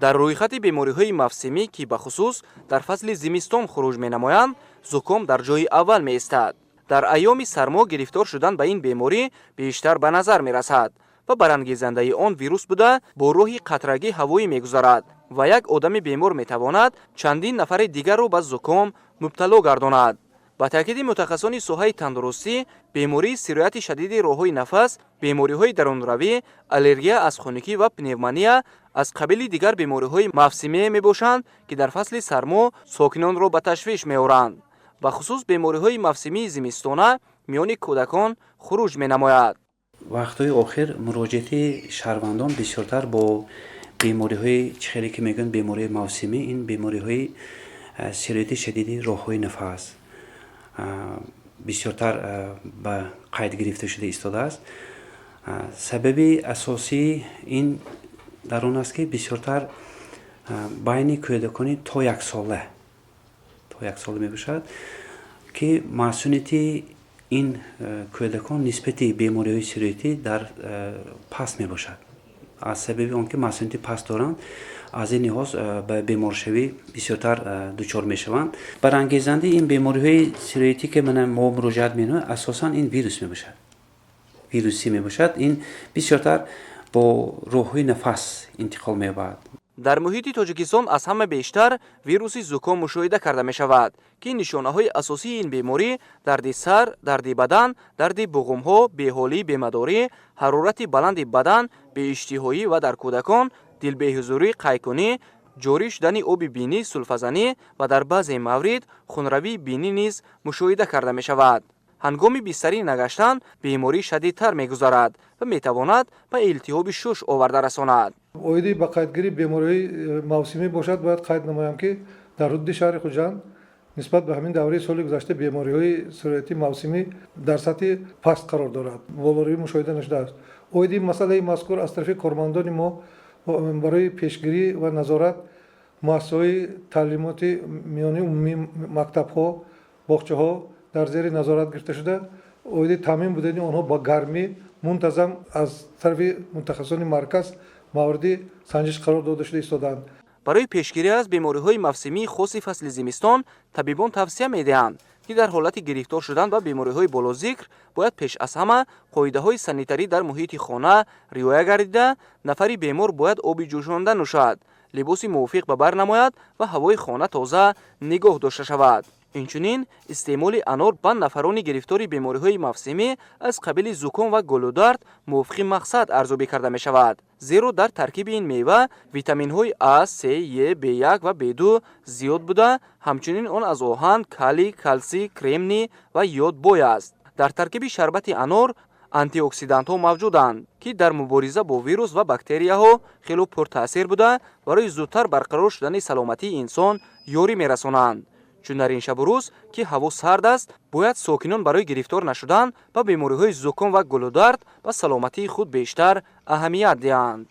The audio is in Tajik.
Дар рӯйхати бемориҳои мавсимӣ, ки бахусус дар фасли зимистон хуруҷ менамоянд, зуком дар ҷои аввал меистад. Дар айёми сармо гирифтор шудан ба ин беморӣ бештар ба назар мерасад ва барангезандаи он вирус буда, бо роҳи қатрагӣ ҳавоӣ мегузарад ва як одами бемор метавонад чандин нафари дигарро ба зуком мубтало гардонад. Ба таъкиди мутахассисони соҳаи тандурустӣ, бемории сирояти шадиди роҳҳои нафас, бемориҳои дарунравӣ, аллергия аз хунукӣ ва пневмония аз қабили дигар бемориҳои мавсимие мебошанд, ки дар фасли сармо сокинонро ба ташвиш меоранд. Бахусус бемориҳои мавсимии зимистона миёни кӯдакон хуруҷ менамояд. Вақтҳои охир муроҷиати шаҳрвандон бисёртар бо бемориҳои, чӣ хеле ки мегӯянд, бемориҳои мавсимӣ, ин бемориҳои сирояти шадиди роҳҳои нафас бисёртар ба қайд гирифта шуда истодааст. Сабаби асосии ин дар он аст, ки бисёртар байни кӯдакони то 1 сола мебошад, ки масунияти ин кӯдакон нисбати бемориҳои сироятӣ дар паст мебошад. Аз сабаби он ки масунияти паст доранд, аз ин лиҳоз ба беморшавӣ бисёртар дучор мешаванд. Барангезандаи ин бемориҳои сироятӣ, ки мана мо муроҷиат менамоем, асосан ин вирус мебошад, вирусӣ мебошад. Ин бисёртар бо роҳҳои нафас интиқол меёбад. Дар муҳити Тоҷикистон аз ҳама бештар вируси зуком мушоҳида карда мешавад, ки нишонаҳои асосии ин беморӣ дарди сар, дарди бадан, дарди буғумҳо, беҳолӣ, бемадорӣ, ҳарорати баланди бадан, беиштиҳоӣ ва дар кӯдакон дилбеҳузурӣ, қайкунӣ, ҷорӣ шудани оби бинӣ, сулфазанӣ ва дар баъзе маврид хунравии бинӣ низ мушоҳида карда мешавад. Ҳангоми бистарӣ нагаштан беморӣ шадидтар мегузарад ва метавонад ба илтиҳоби шуш оварда расонад. Оиди ба қайдгирии бемориҳои мавсимӣ бошад, бояд қайд намоям, ки дар ҳудуди шаҳри Хуҷанд нисбат ба ҳамин давраи соли гузашта бемориҳои сироятии мавсимӣ дар сатҳи паст қарор дорад, болоравӣ мушоҳида нашудааст. Оиди масъалаи мазкур аз тарафи кормандони мо барои пешгирӣ ва назорат муассисаҳои таълимоти миёнаи умумӣ, мактабҳо, боғчаҳо дар зери назорат гирифта шуда, оиди таъмин будани онҳо ба гармӣ мунтазам аз тарафи мутахассисони марказ мавриди санҷиш қарор дода шуда истодаанд. Барои пешгирӣ аз бемориҳои мавсимии хоси фасли зимистон табибон тавсия медиҳанд, ки дар ҳолати гирифтор шудан ба бемориҳои болозикр бояд пеш аз ҳама қоидаҳои санитарӣ дар муҳити хона риоя гардида, нафари бемор бояд оби ҷӯшонда нӯшад, либоси мувофиқ ба бар намояд ва ҳавои хона тоза нигоҳ дошта шавад. Инчунин истеъмоли анор ба нафарони гирифтори бемориҳои мавсимӣ аз қабили зуком ва гулудард мувофиқи мақсад арзёбӣ карда мешавад, зеро дар таркиби ин мева витаминҳои А, С, Е, В1 ва В2 зиёд буда, ҳамчунин он аз оҳан, калий, калсий, кремний ва йод бой аст. Дар таркиби шарбати анор антиоксидантҳо мавҷуданд, ки дар мубориза бо вирус ва бактерияҳо хело пуртаъсир буда, барои зудтар барқарор шудани саломатии инсон ёрӣ мерасонанд. Чун дар ин шабу рӯз, ки ҳаво сард аст, бояд сокинон барои гирифтор нашудан ба бемориҳои зуком ва гулудард ба саломатии худ бештар аҳамият диҳанд.